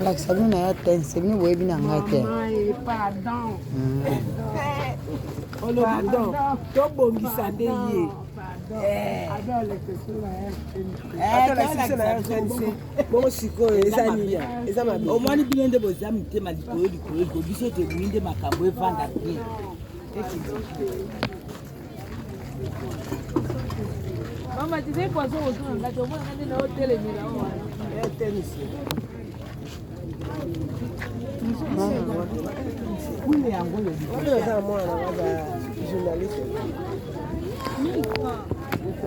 Lakisa bino na ya tense bino boyebi na ngai te. Pardon. Pardon. Tobongisa nde ye. Bongo sikoyo eza nini? Eza mabe. Omoni bino nde boza mitema likolo likolo likolo, biso tolingi nde makambo evanda bien. Mama, tu sais poisson autour na ngati, omona ngati na otelemela wana. Oyo aza mwana aza journaliste.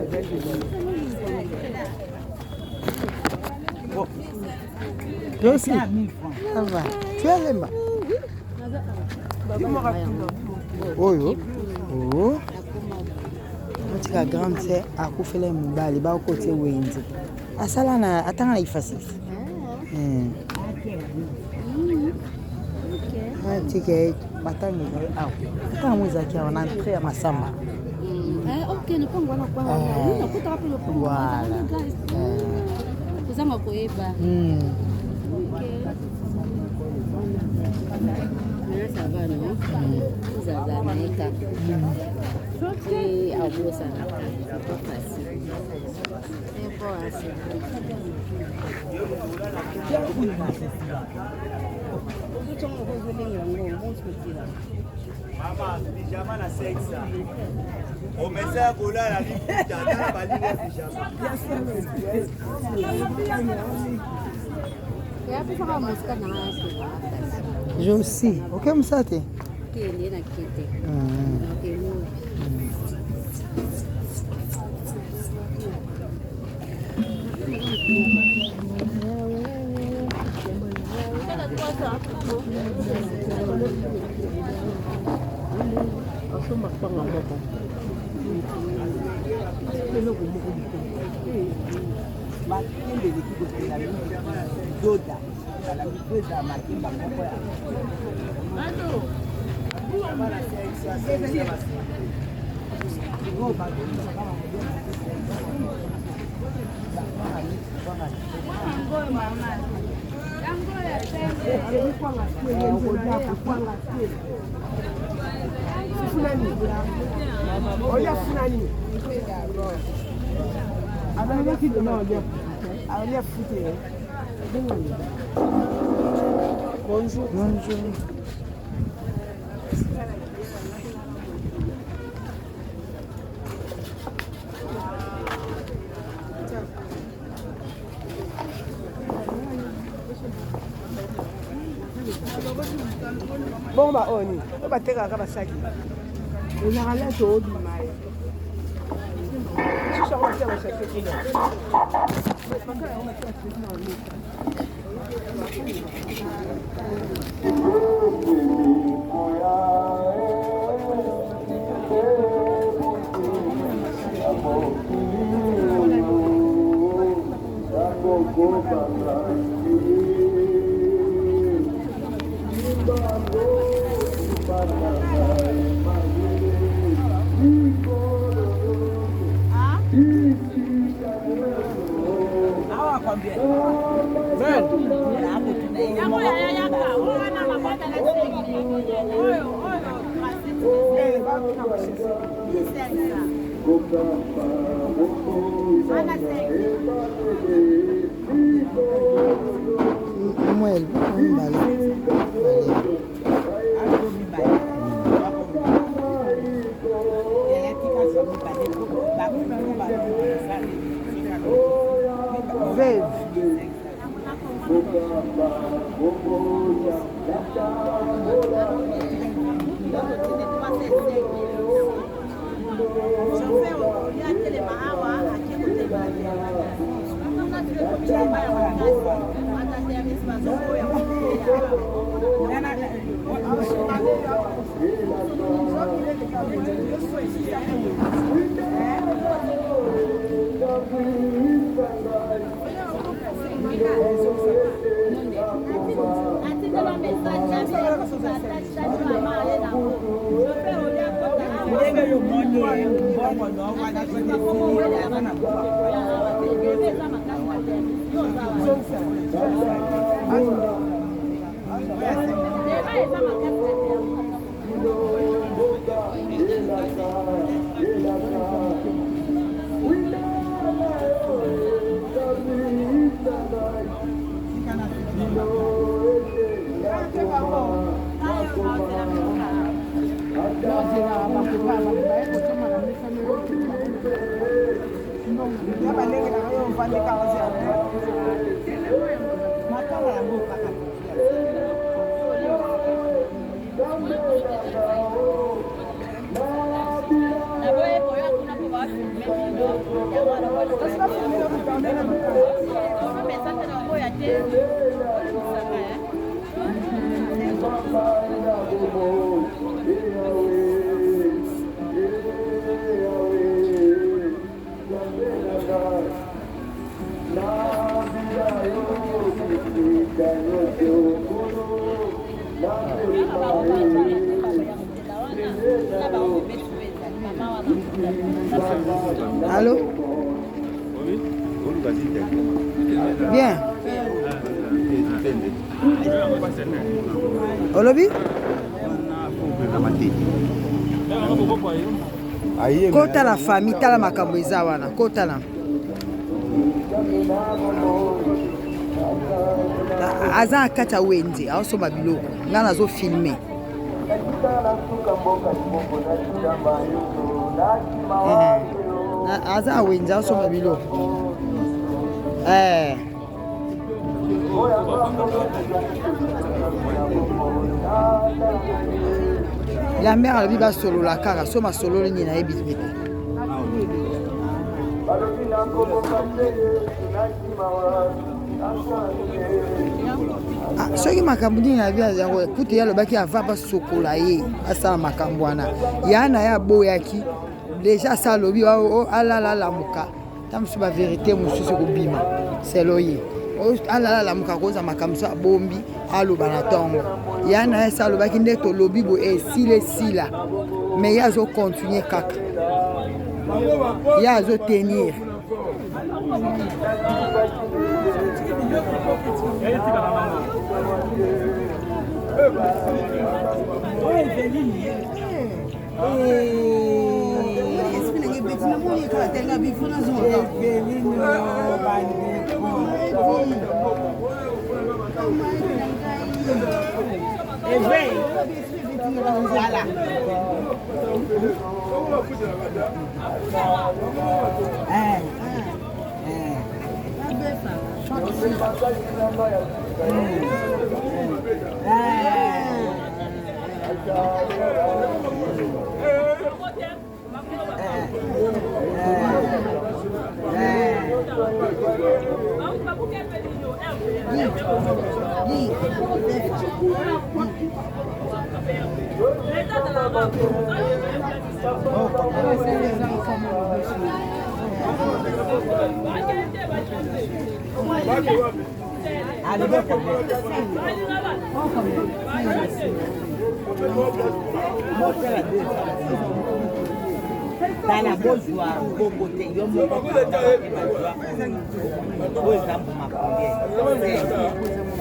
Aza journaliste. Josi, ça va. Tu es lemba? Oyo. Oh. Otika grande sœur akufela ye mobali bakoti wenze. Asala na atanga na ifasis. Atika ye matanga ezali awa. Matanga yango ezalaki awa na entrée ya masamba. Voilà. Kozanga koyeba. Ça va, non? Zaza na ye kaka. Soki abosanaka, c'est pas facile. C'est bon, c'est Mama, pyjama na 500. Omesa ya kolala liputa, tala balinga ya pyjama. Josi, oke mosala te? Kende na kete. Asomba kwanga moko eloko moko Makemba eleki kotela mingi doda ezala mito ezala makemba moko ya Olia funani. Alobaki dona olia alia fute. Bonjour. Bonjour. Bongo ba oyo nini? Oyo batekaka basaki. Ezalaka lete obima ye. Susu yango batia basaki kuna. Bakala yango batia basaki kuna. Mwel, mibale. Veuve. Ndenge yo omoni mbongo no wana soki esili, aza na mbongo. Makala yango kaka. Allô? Bien. Olobi? Kota la famille, tala makambo eza wana, kota na. Aza na kati ya wenze, aosomba biloko. Nga nazo filmer. Aza na wenze aosomba biloko. Eh. La mère alobi basolola kaka so masololi nini nayebi te. Ah, soki makambo nini na bia yango kutu ye alobaki ava basokola ye asala makambo wana ya na ye aboyaki deja asa alobi alala alamuka ta mosusu baverité mosusu ekobima selo ye alala alamuka koza makambo mosusu abombi aloba na ntongo ya na ye asa alobaki nde tolobi boye esila esila mais ye azocontinue kaka ye azotenir. Tala bozwa mbongo te yo moko oyo eza mbuma combien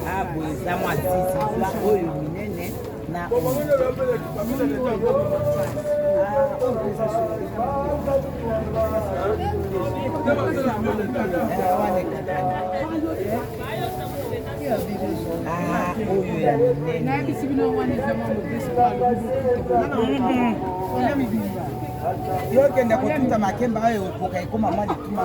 ah boye eza mwa sisi zwa oyo minene na ah oyo ya minene. Yo okende kotuta makemba oyo ekoka ekoma mwa lituma.